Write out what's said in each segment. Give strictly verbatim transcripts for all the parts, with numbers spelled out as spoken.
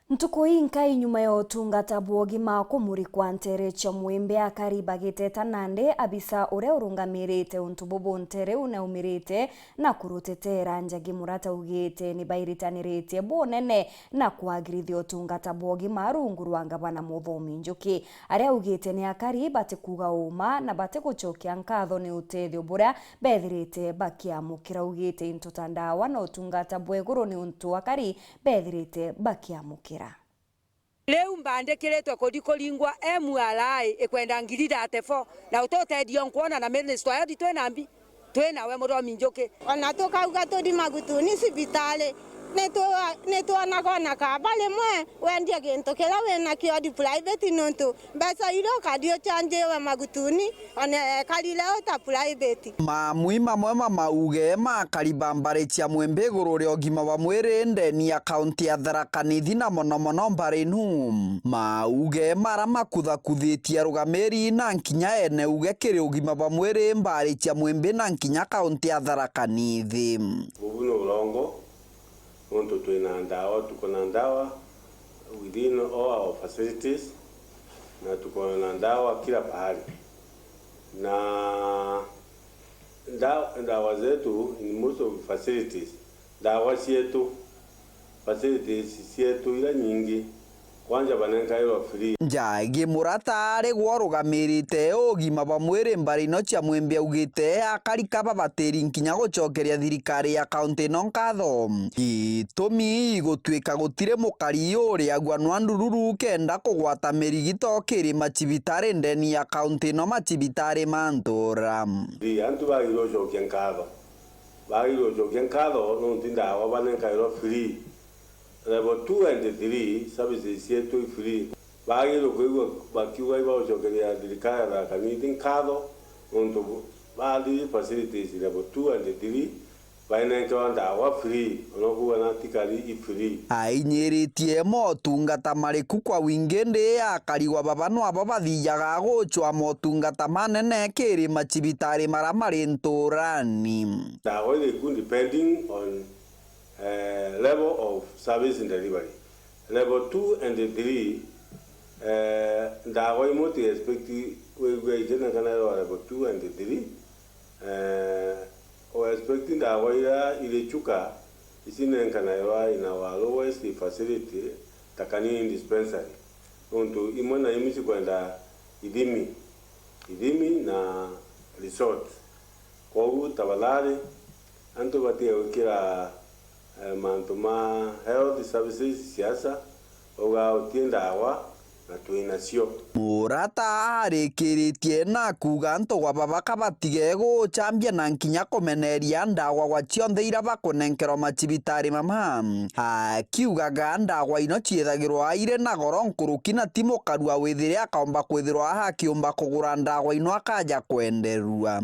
Ntuku inkai nyuma ya utungata bwa ugima kumurikwa nteere cia Mwimbi, akari bagiteta nandi, abisa uria urungamirite untu bubu nteere iu naumirite na kurutetera. Njagi Murata augite ni bairitaniritie bunene na kwagirithia utungata bwa ugima rungu rwa ngavana Muthomi Njuki, aria augite ni akari batikuuga uuma na batigucokia nkatho ni utethio buria bethirite bakiamukira. Augite into ta ndawa na utungata bwa iguru ni untu akari bethirite bakiamukira. Riu mbandikiritwe kuthi kuringwa M R I ikwenda ngiri thirty-four, na uti utethio nkwona, na minister wa health twi na mbi, twi nawe Muthomi Njuki. Ona tukauga tuthi Magutuni cibitari, nitwonaga ona kaba rimwe wendie gintu kiria winakio uthi private, nontu mbeca iria ukathi ucanjiwe Magutuni, ona ekarire uta private. Mamwi mamwe ma mauge ma akari ba mbari cia Mwimbi iguru ria ugima bwa mwiri ndeni ya kaunti ya Tharaka Nithi, na mono mono mbari inu. Mauge mara makuthakuthitie arugamiri na nkinya ene uge kiri ugima bwa mwiri mbari cia Mwimbi na nkinya kaunti ya Tharaka Nithi. Bubu ni urongo, nontu twina ndawa, tuko na ndawa within all our facilities, na tuko na ndawa kila pahali. Na nda-, ndawa zetu in most of facilities, ndawa cietu, facilities cietu ira nyingi, kwanja banenkairwa free. Njagi Murata ari gwe urugamirite ugima bwa mwiri mbari ino cia Mwimbi augite akari ka babatiri nkinya gucokeria thirikari ya kaunti ino nkatho. Gitumi igutwika gutiri mukari uriagua nwa ndururu kenda kugwata mirigito kiri macibitari ndeni ya kaunti ino, macibitari ma ntura. Ii, antu bagirwe gucokia nkatho. Bagirwe gucokia nkatho nontu ndawa banenkairwa free. Level two and three services cietu i free. Bagirwe kwigua bakiuga ibagucokeria thirikari ya Tharaka Nithi nkatho nontu bu-, bathi facilities level two and three bainenkerwa ndawa free, ona kuuga na tikari i free. Ainyiritie motungata mariku kwa wingi ndi akarigwa baba nwabo bathijaga gucwa motungata manene kiri macibitari mara mari nturani. Ndawa iriku depending on, eh, level of service delivery. Level two and three, eh, ndawa imwe ti expect wigua ijenenkana level two and three, eh, we expect ndawa iria iri chuka ici nenkanairwa in our lowest facility, ta Kanini Dispensary, nontu imwe na imwe cikwenda ithimi, ithimi na resort. Kwogu tafadhali, antu batige gwikira, eh, mantu ma health services siasa, bauga uti ndawa na twinacio. Murata arikiritie na kuuga antu gwa baba ka batige gucambia na nkinya kumeneria ndawa gwa cionthe ira bakunenkerwa macibitari mama, akiugaga ndawa ino ciithagirwa iri na goro nkuruki na ti mukarua withire akaumba kwithirwa akiumba kugura ndawa ino akaja kwenderua.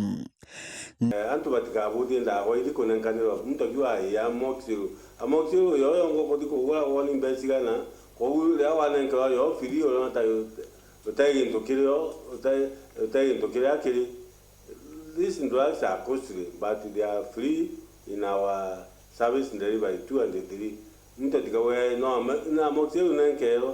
Eh, antu batikabuthie ndawa iri kunenkanirwa. Muntu akiuga, "Ai, amoxicillin." Amoxicillin yo yongo kuthi kugura woni mbeca cigana? Kwogu riria wanenkerwa yo free, uriona ta utai gintu kirio, utai, utai gintu kiria kiri. These drugs are costly, but they are free in our service delivery two and three. Muntu atikauge, "No, ame-, na amoxicillin nenkerwa."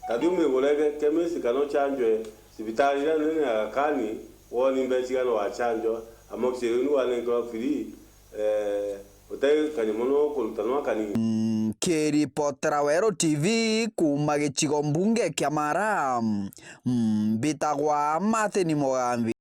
Tathi umigurege chemist kana ucanjwe cibitari iria nene ya Aga Khan, woni mbeca cigana wacanjwa, amoxicillin wanenkerwa free, eh, utai kanyamo no kuruta no kanini. Nkiripotera Weru T V kuuma gicigo mbunge kia Mara, mbitagwa Martin Mugambi.